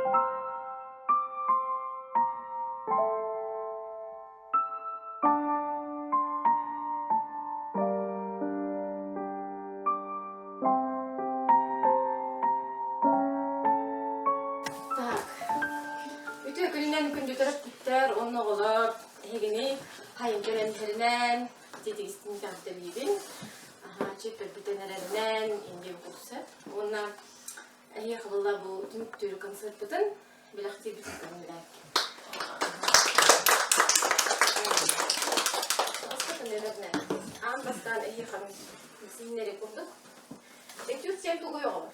Так, үтүө күнүнэн күндү төрөппүттэр уонна оҕолор эһигини хайым кэлэннэринэн тиэтигистин кэҕдэлиибин. Чип бүтэн эрэринэн инде курсат. Уонна эһиэхэ буолла бу түмүктүүр концертпытын билэхтиирбит көҥүлээк. Аан бастаан эһиэхэ сииннэри курдук. Этюд сен тугуй оҕолор?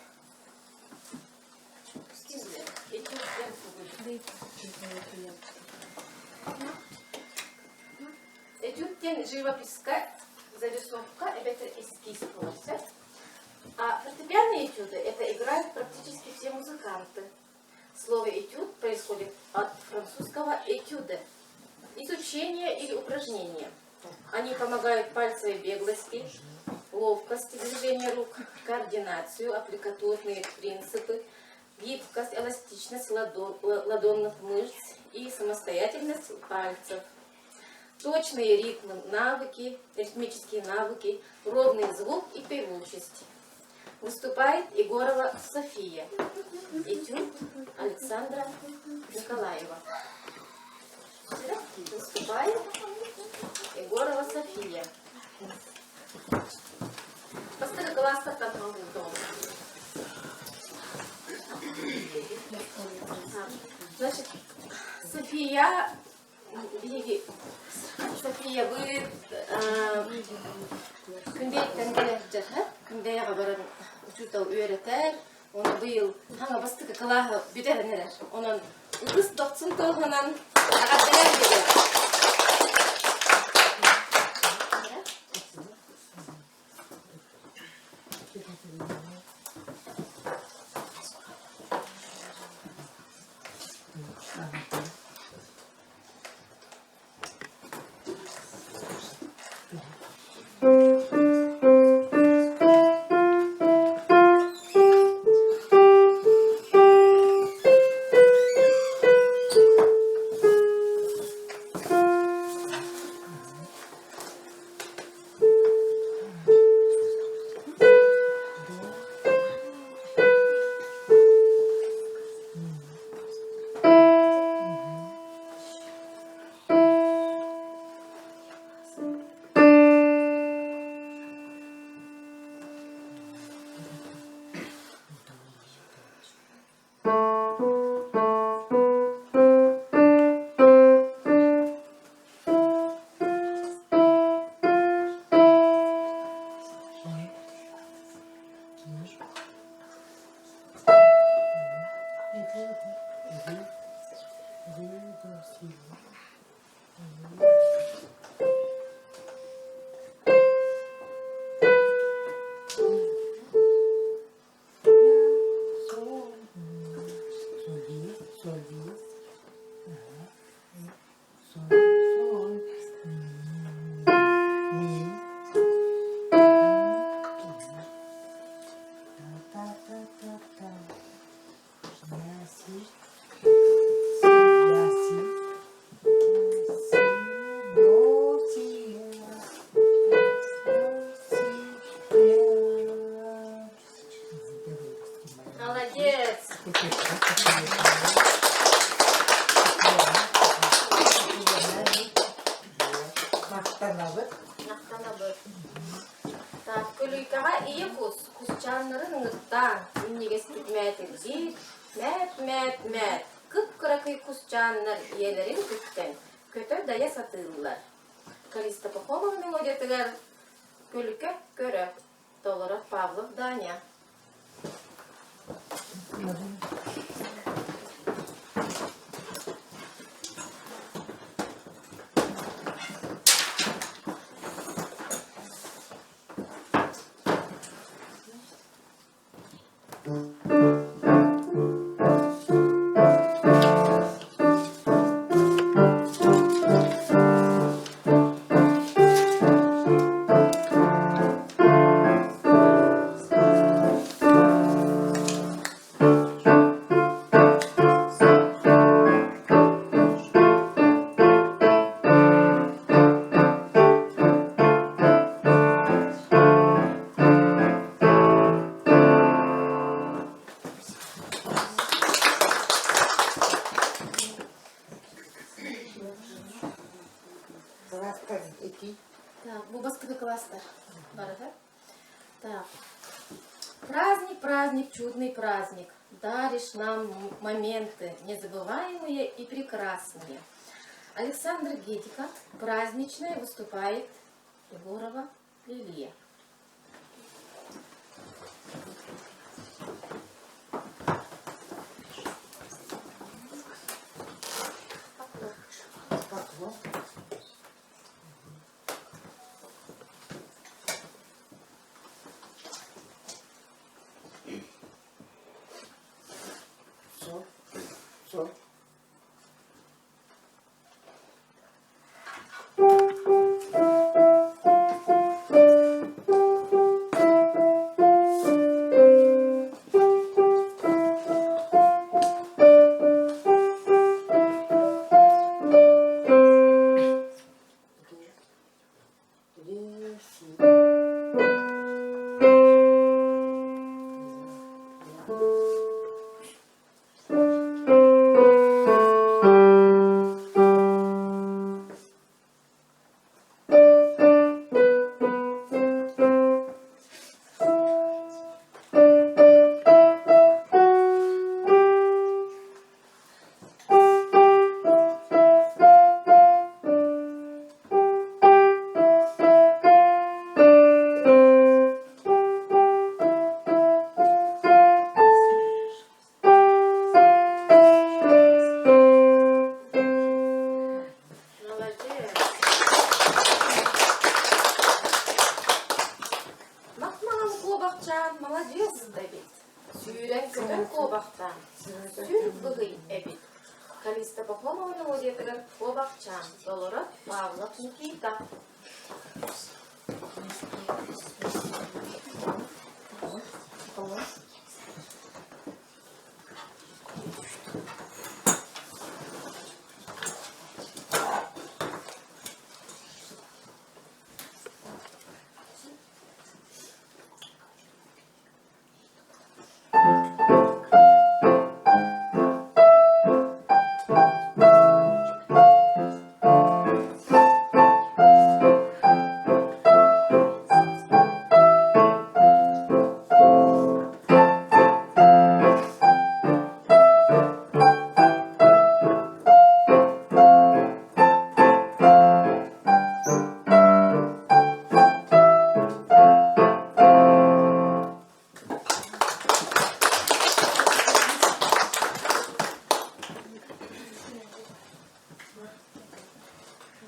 Этюд сен тугуй? Этюд диэн живописка, зарисовка эбэтэр эскиз буолар сөп. А фортепианные этюды это играют практически все музыканты. Слово этюд происходит от французского этюде – изучение или упражнение. Они помогают пальцевой беглости, ловкости движения рук, координацию, аппликатурные принципы, гибкость, эластичность ладонных мышц и самостоятельность пальцев. Точные ритмы, навыки, ритмические навыки, ровный звук и певучесть. Выступает Егорова София. Этюд Александра Николаева. Выступает Егорова София. Бастакы кылаастартан Значит, София биһиги Софиябыт Күндэйиттэн кэлэ сылдьар Күндэйэҕэ баран учуутал үөрэтэр Ону быйыл хаҥа бастакы кылааһы бүтэрэн эрэр. Онон ытыс дохсун тыаһынан эҕэрдэлээн биэриэҕэ. Молодец! Махтанабыт. Махтанабыт. Так, көлүйкэҕэ ийэ кус, кусчааннарын ыҥыртаан, минньигэстик мээтиргиир, Мээт-мээт-мээт, кып-кыракый кусчааннар ийэлэрин күттэн, көтө дайа сатыыллар. Калиста Пахомова мелодиятыгар «Көлүкэ көрө» толорор Павлов Даня. класстар барыта. Так. Праздник, праздник, чудный праздник. Даришь нам моменты незабываемые и прекрасные. Александр Гедика праздничная выступает Егорова Лилия. Поклон. Сол. Сол. Молодец. Махмаҕан куобахчаан молодец да эбит. Сүүрэн көтөн куобахтаан сүр быһый эбит. Калиста Пахомова мелодиятыгар куобахчаан толорор Павлов Никита.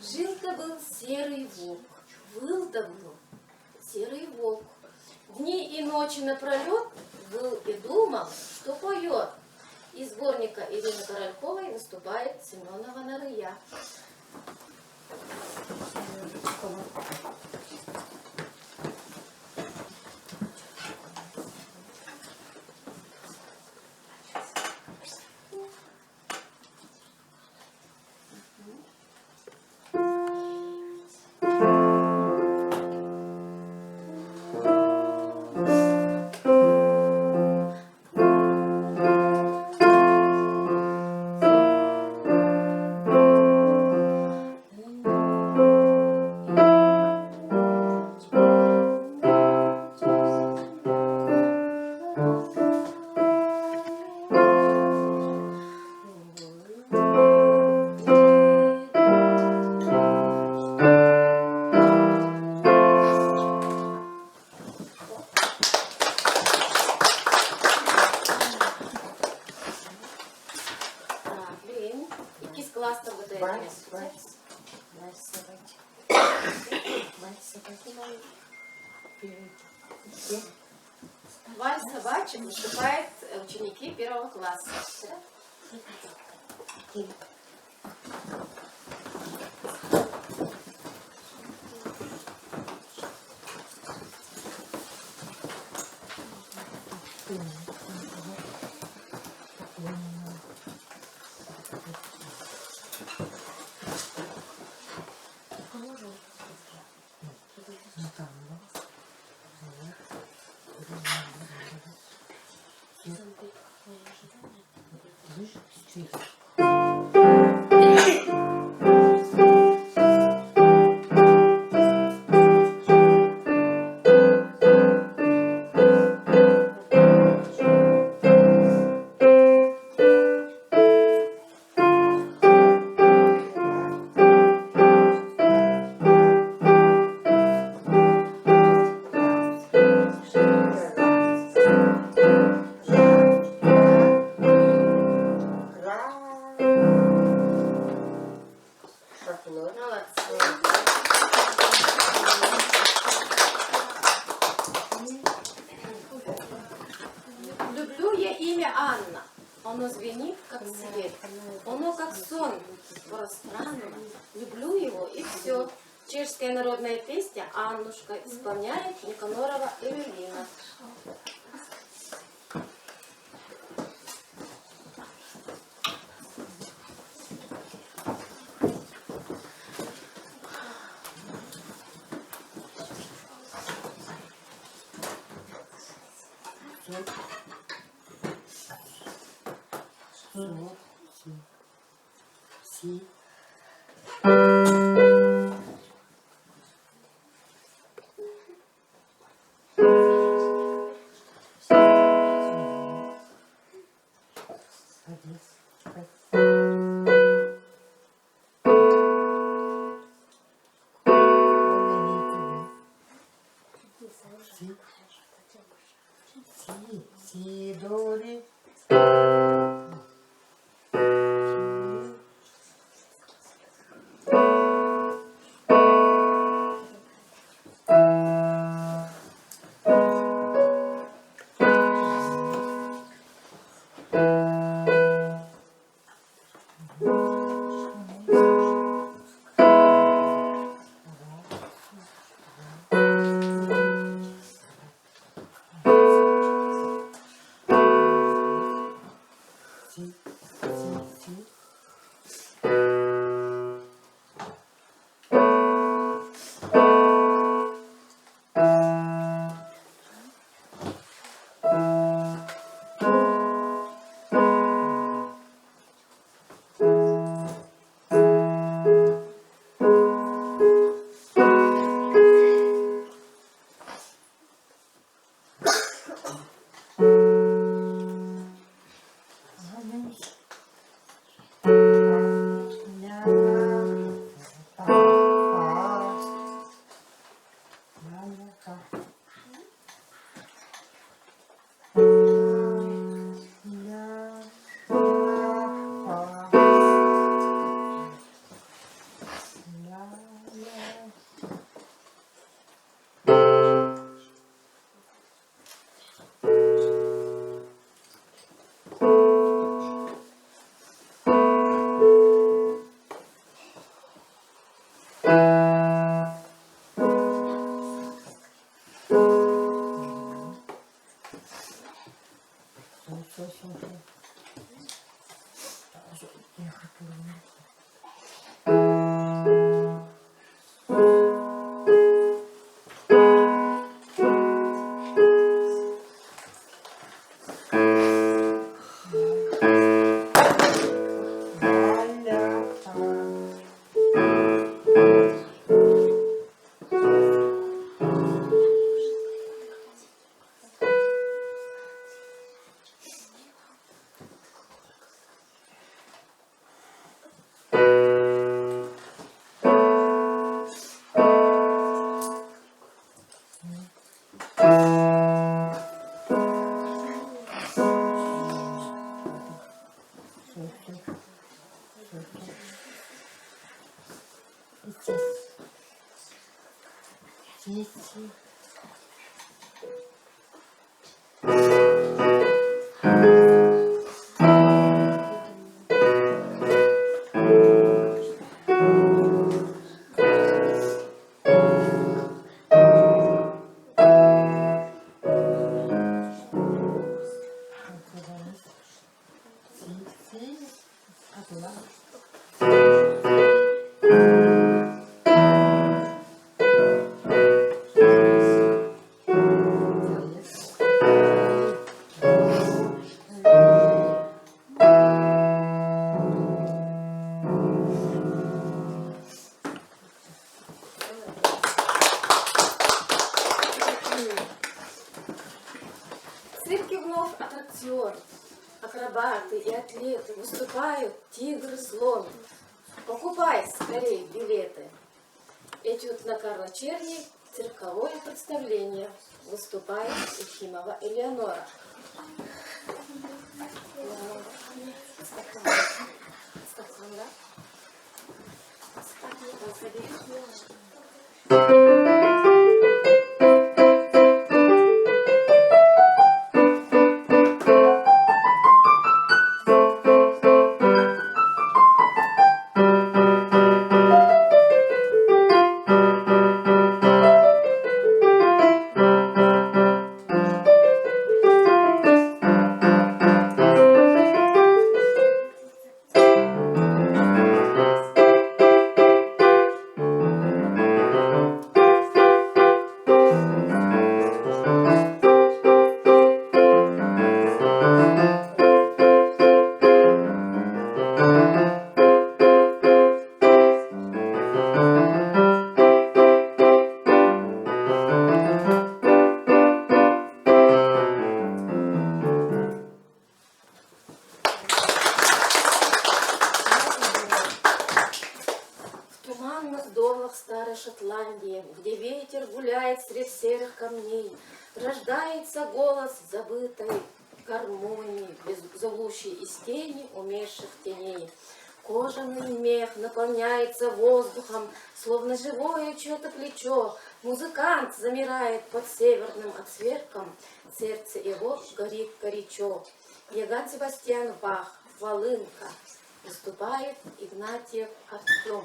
Жил-то был серый волк, выл-то был серый волк. Дни и ночи напролет выл и думал, что поет. Из сборника Ирины Корольковой выступает Семенова Нарыя. Так, блин. Иккис кылаастар Вальс, вальс. Вальс собачек. Вальс собачек. Вперед. Вальс собачек выступает ученики первого класса. Анна. Оно звенит, как свет, оно как сон. Пространно. Люблю его и все. Чешская народная песня «Аннушка» исполняет Никанорова Эвелина. Си. Си. Си. Си, до, ре. Си. Си. Си. В цирке вновь аттракцион. Акробаты и атлеты выступают тигр слон. Покупай скорей билеты. Этюд на Карла Черни цирковое представление. Выступает Ефимова Элеонора. Шотландии, где ветер гуляет средь серых камней, рождается голос забытой гармонии, зовущий из тени умерших теней. Кожаный мех наполняется воздухом, словно живое чье-то плечо. Музыкант замирает под северным отсверком, сердце его горит горячо. Иоганн Себастьян Бах, «Волынка». Выступает Игнатьев Артем.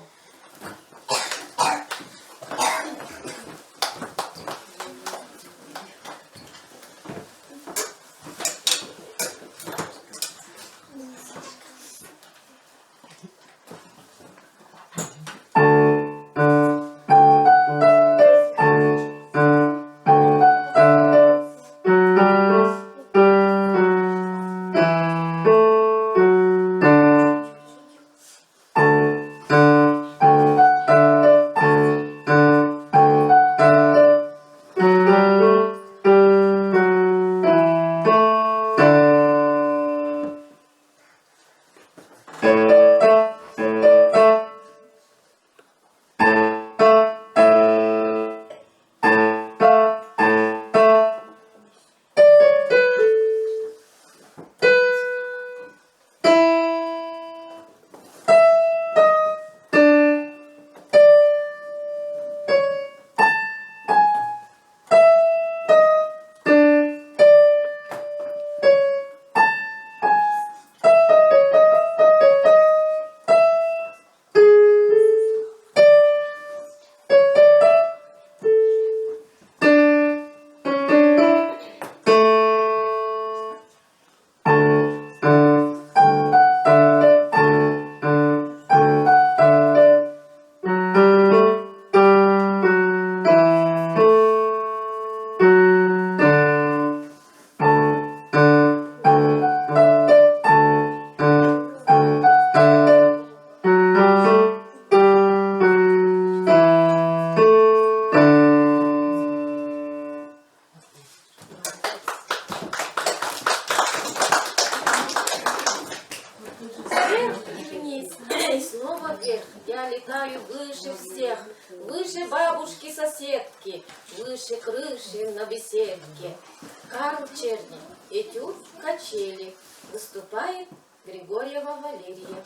Вверх и вниз, и снова вверх. Я летаю выше всех, выше бабушки-соседки, выше крыши на беседке. Карл Черни, этюд «Качели». Выступает Григорьева Валерия.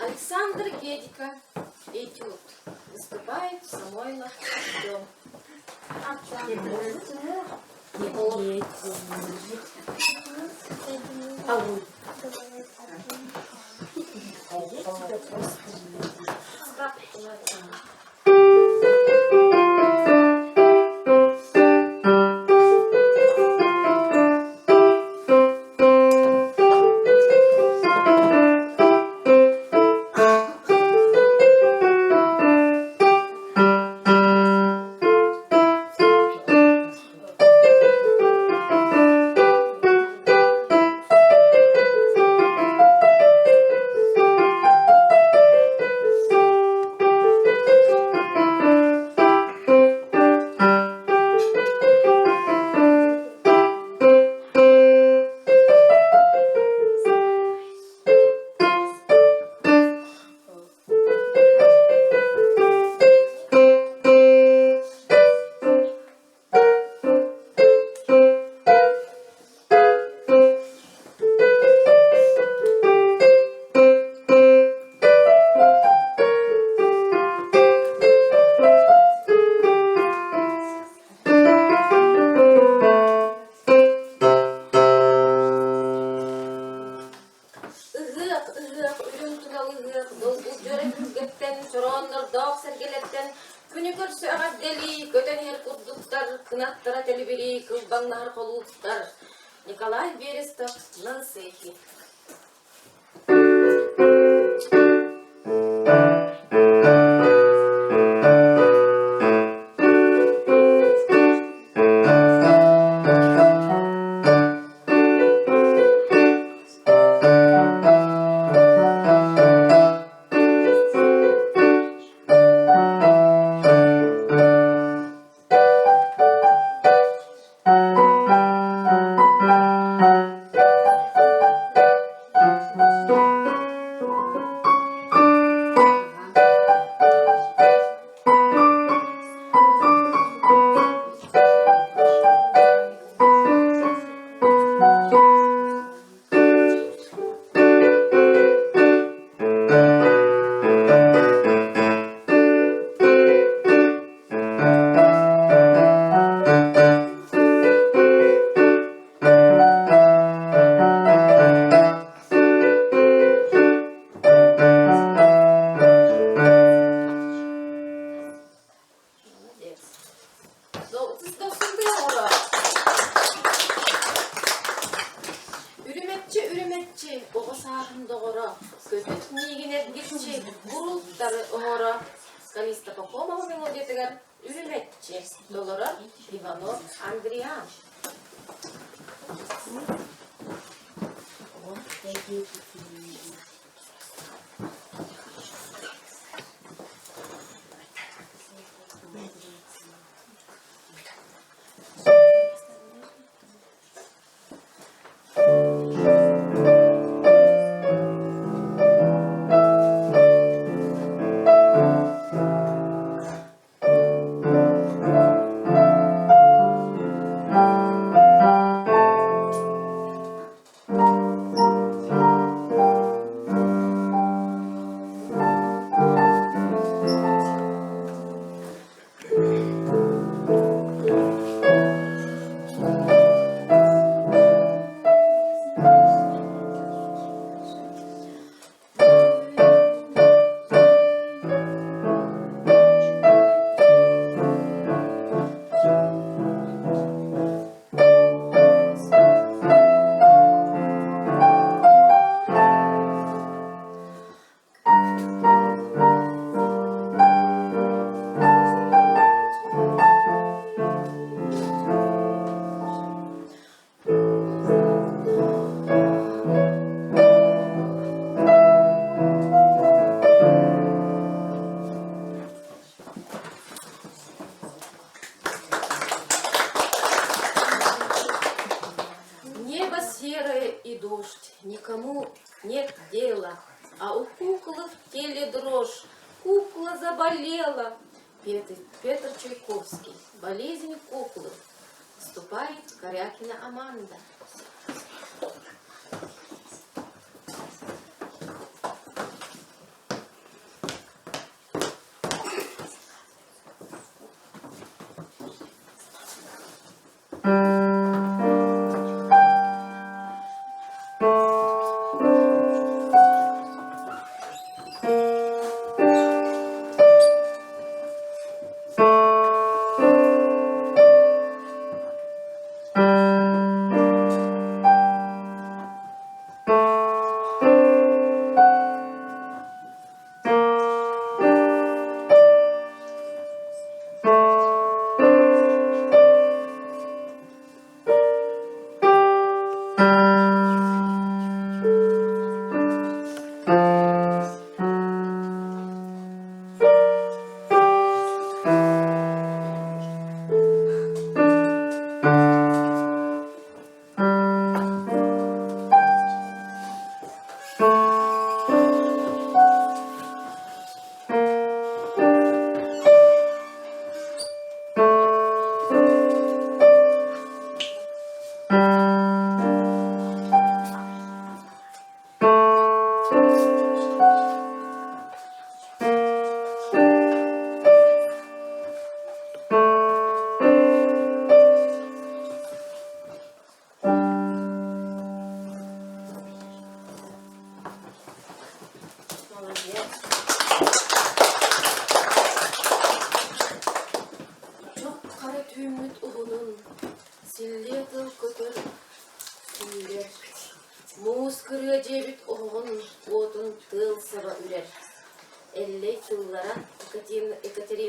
Александр Гедика, этюд. Выступает Самойлов Артем. Хобордоох сэргэлэртэн күнү көрсө эҕэрдэлии көтөн иһэр курдуктар, кынаттара тэлибирии кылбаҥнаһар холууптар. Николай Берестов, Нансехи. Молодец. Үрүмэччи, үрүмэччи, оҕо сааһын доҕоро, көтүт миигин эргиччи, бурултары оҥоро. Калиста Пахомова мелодиятыгар Үрүмэччи толорор Иванов Андриан. Небо серое и дождь, никому нет дела, а у куклы в теле дрожь, кукла заболела. Петр, Петр Чайковский, «Болезнь куклы». Вступает Корякина Аманда.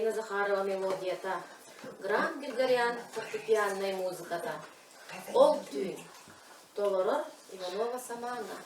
Екатерина Захарова мелодията, Грант Григорян фортепианнай музыката «Ол түүн» толорор Иванова Самаана.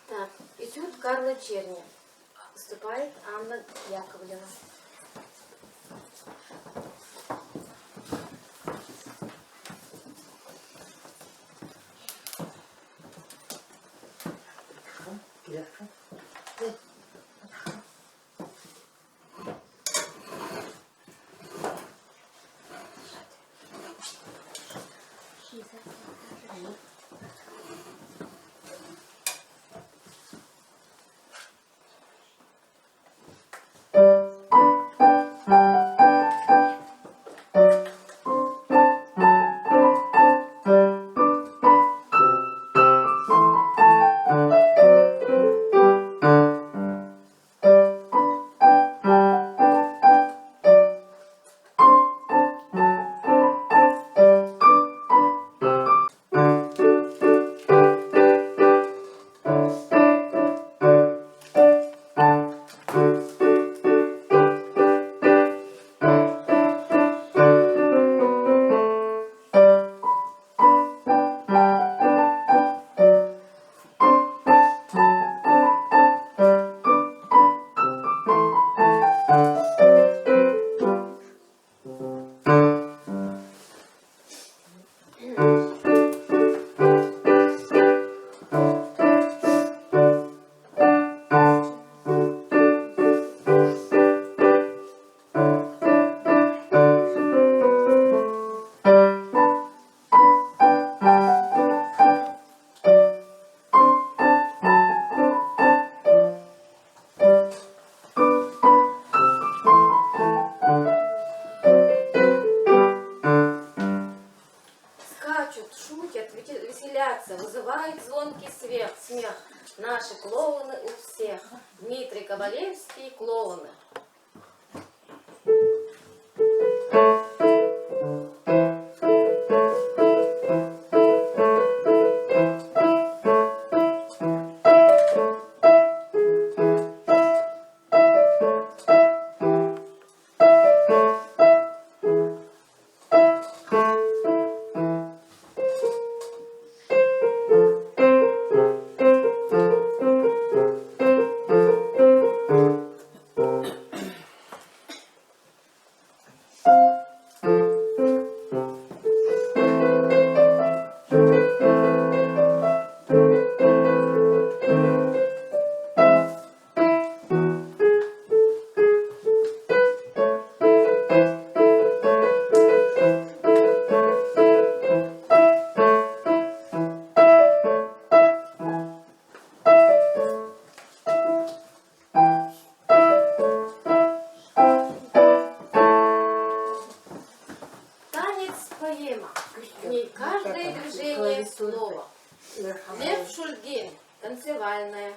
Так, этюд Карла Черни. Выступает Анна Яковлева. Королевские клоуны. Танец поэма. В ней каждое движение слово. Лев Шульгин. Танцевальная.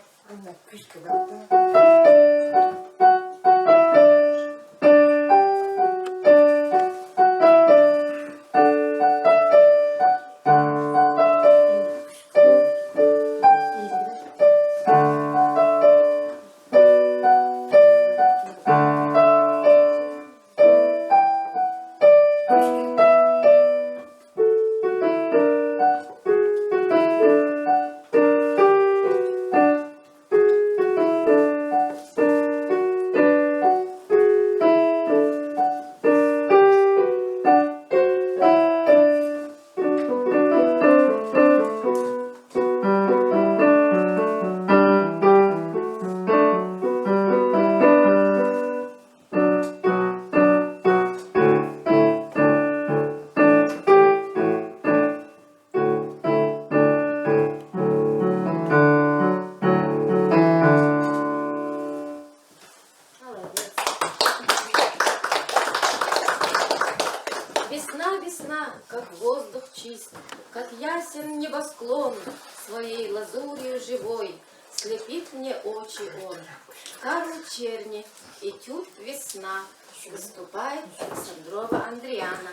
Молодец. Весна, весна, как воздух чист, как ясен небосклон, своей лазурью живой слепит мне очи он. Карл Черни, этюд «Весна», выступает Александрова Андриана.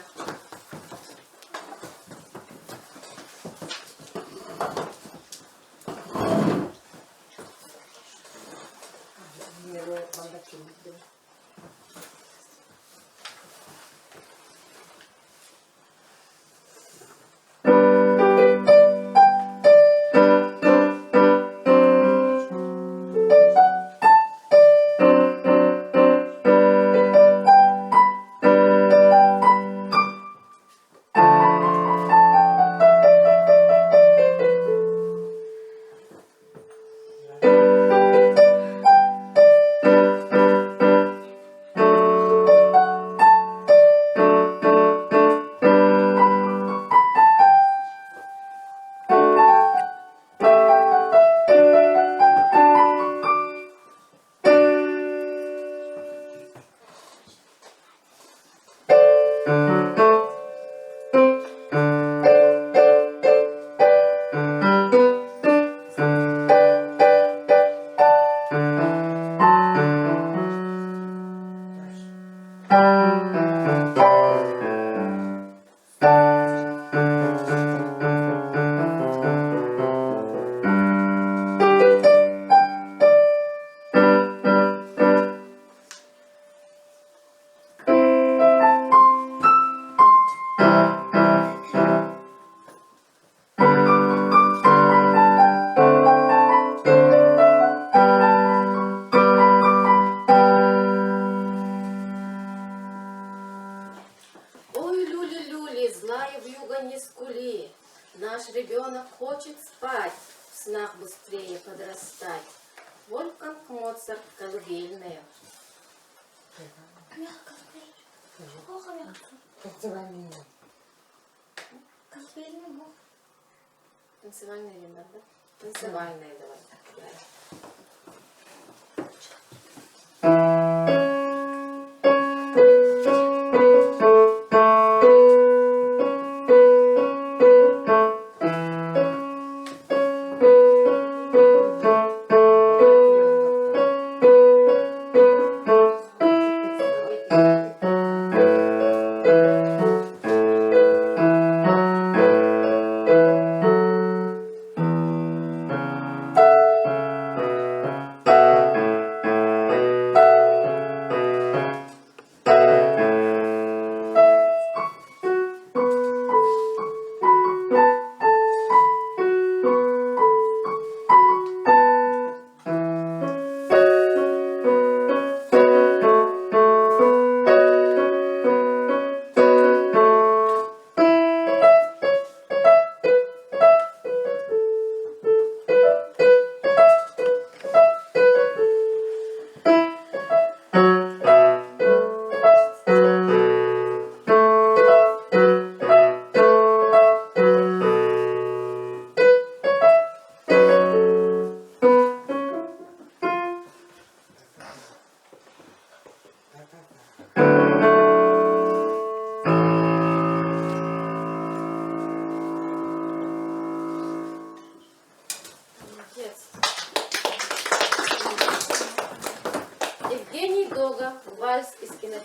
Ой, люли-люли, злая вьюга не скули, Наш ребенок хочет спать, в снах быстрее подрастать. Вольфганг Моцарт, колыбельная. Танцевальная или да? Танцевальная давай.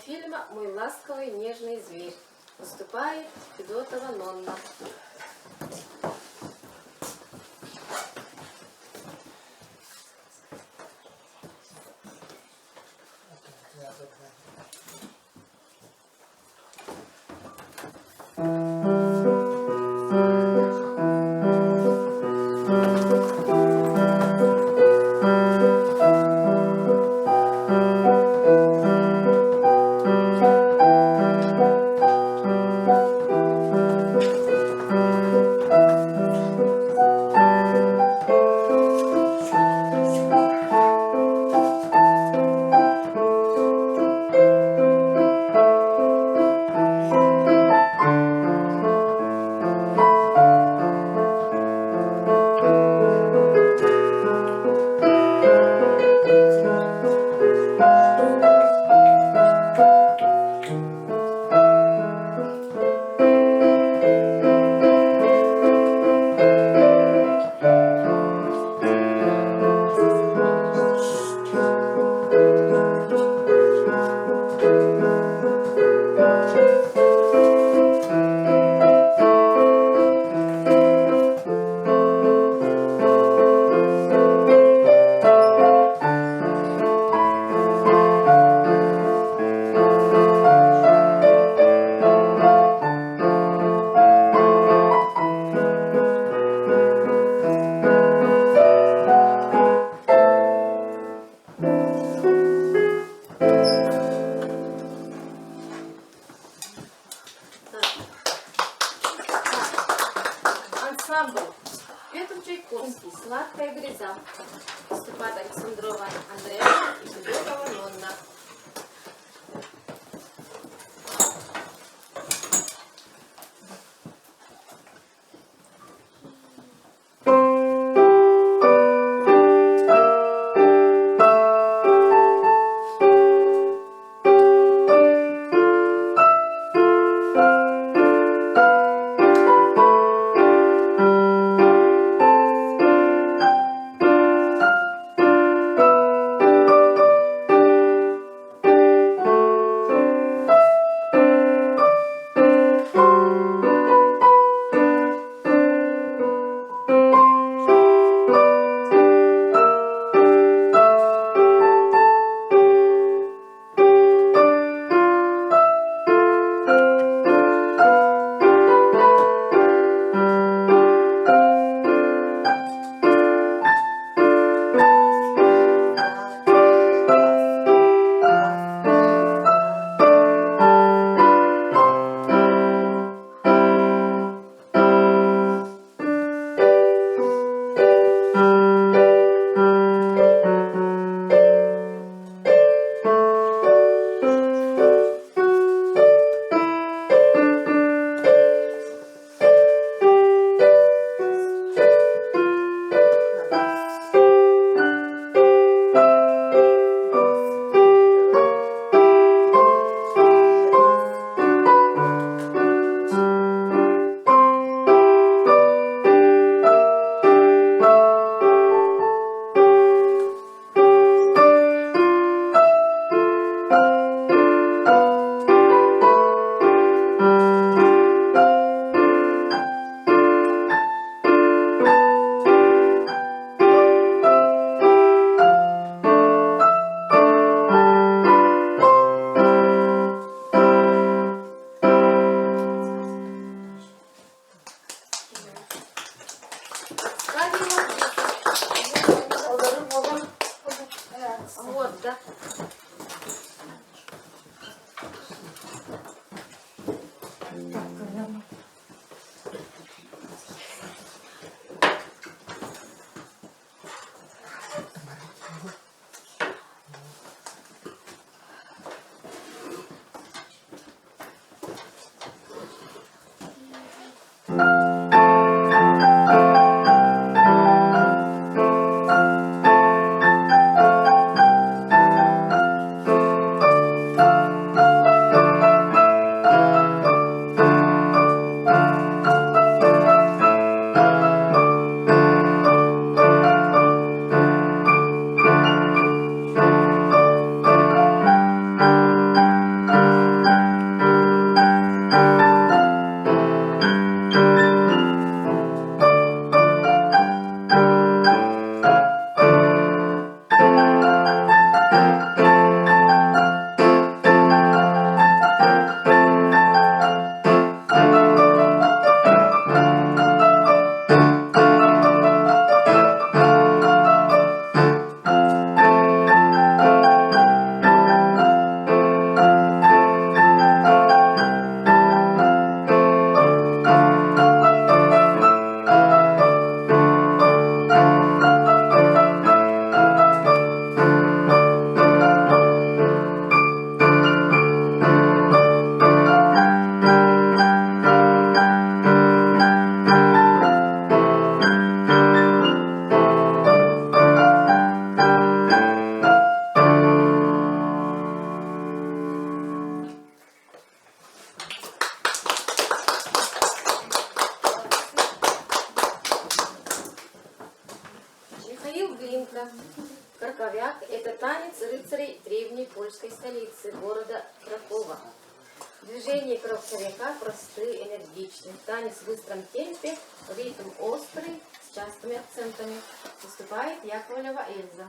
кинофильма «Мой ласковый нежный зверь». Выступает Федотова Нонна. Ансамбль Петр Чайковский «Сладкая гряза». Выступает Александрова Андреа и Федотова Нонна. древней польской столицы, города Кракова. Движения кракозяка просты, энергичны. Танец в быстром темпе, ритм острый, с частыми акцентами. Выступает Яковлева Эльза.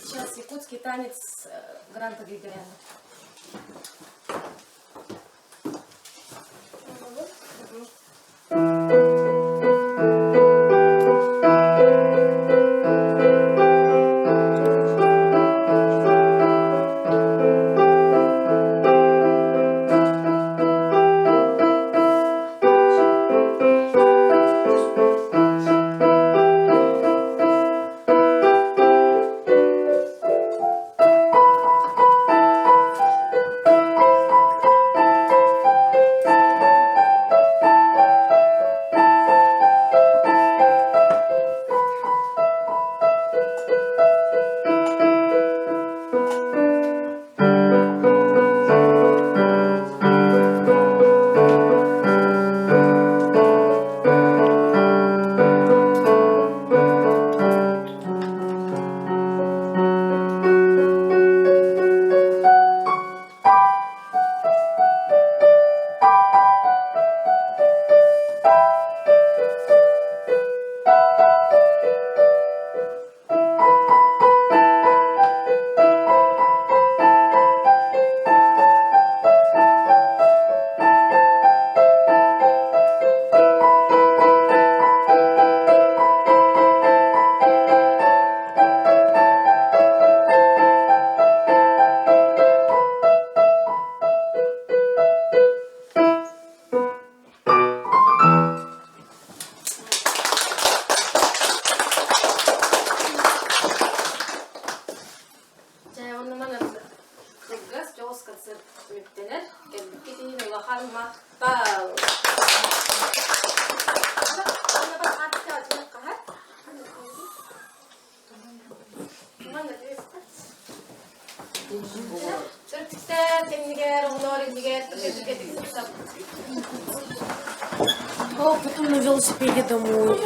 Сейчас якутский танец Гранта Григоряна. Дьэ, онно манан кылгас дьоҕус концерт түмүктэнэр. Кэлбиккит иһин улахан махтал! Төрөппүттэр кэннигэр, оҕолор иннигэр О, потом на велосипеде домой.